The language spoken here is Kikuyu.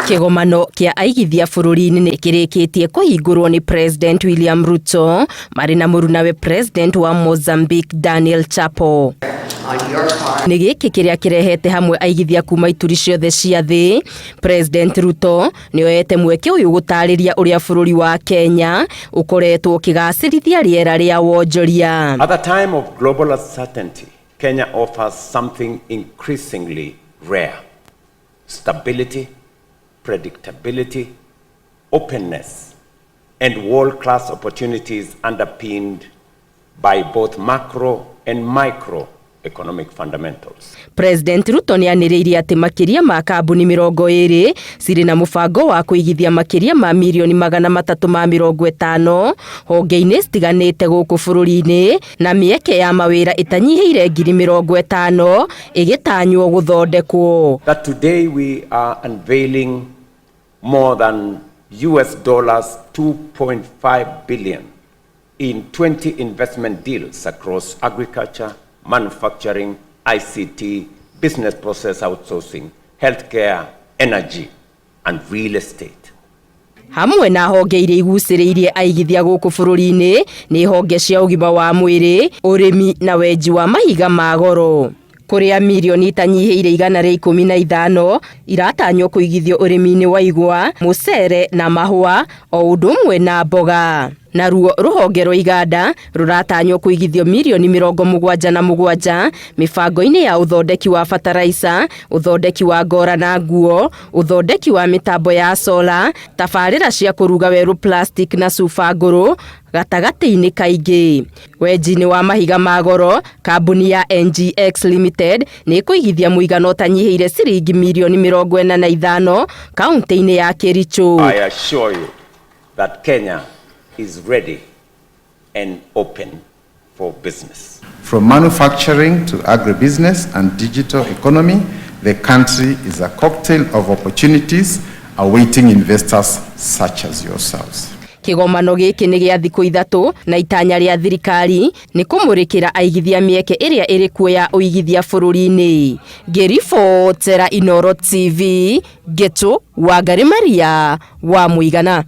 Kĩgomano kĩa aigithia bũrũri-inĩ nĩ kĩrĩkĩtie kũhingũrwo nĩ President William Ruto marĩ na mũrunawe President wa Mozambique Daniel Chapo. Nĩ gĩkĩ kĩrĩa kĩrehete hamwe aigithia kuma ituri ciothe cia thĩ. President Ruto nĩ oete mweke ũyũ gũtarĩria ũrĩa bũrũri wa Kenya ũkoretwo ũkĩgacĩrithia rĩera rĩa wonjoria. At a time of global uncertainty, Kenya offers something increasingly rare: stability, predictability, openness, and world-class opportunities underpinned by both macro and microeconomic fundamentals. President Ruto nĩ anĩrĩire atĩ makĩria ma kambuni 20 cirĩ na mũbango wa kũigithia makĩria ma mirioni 350 honge-inĩ citiganĩte gũkũ bũrũri-inĩ, na mĩeke ya mawĩra ĩtanyihĩire 50,000 ĩgĩtanywo gũthondekwo. That today we are unveiling more than US dollars 2.5 billion in 20 investment deals across agriculture, manufacturing, ICT, business process outsourcing, healthcare, energy, and real estate. Hamwe na honge iria igucĩrĩirie aigithia gũkũ bũrũri-inĩ nĩ honge cia ũgima wa mwĩrĩ, ũrĩmi na wenji wa mahiga ma goro, kũrĩa mirioni itanyihĩire 115 iratanywo kũigithio ũrĩmi-inĩ wa igwa, mũcere na mahũa o ũndũ ũmwe na mboga. Naruo rũhonge rwa iganda rũratanywo kũigithio mirioni 77 mĩbango-inĩ ya ũthondeki wa bataraica, ũthondeki wa ngora na nguo, ũthondeki wa mĩtambo ya sola, tabarĩra cia kũruga werũ, plastic na cuba ngũrũ gatagatĩ-inĩ kaingĩ. Wenji-inĩ wa mahiga ma goro, kambuni ya NGX Limited nĩ ĩkũigithia mũigana ũtanyihĩire ciringi mirioni 45 kaunti-inĩ ya Kericho. I assure you that Kenya is ready and open for business. From manufacturing to agribusiness and digital economy, the country is a cocktail of opportunities awaiting investors such as yourselves. Kĩgomano gĩkĩ nĩ gĩa thikũ 3 na itanya rĩa thirikari nĩ kũmũrĩkĩra aigithia mĩeke ĩrĩa ĩrĩ kuo ya ũigithia bũrũri-inĩ. Ngĩribotera Inooro TV, Ngetu Wangari Maria wa Mũigana.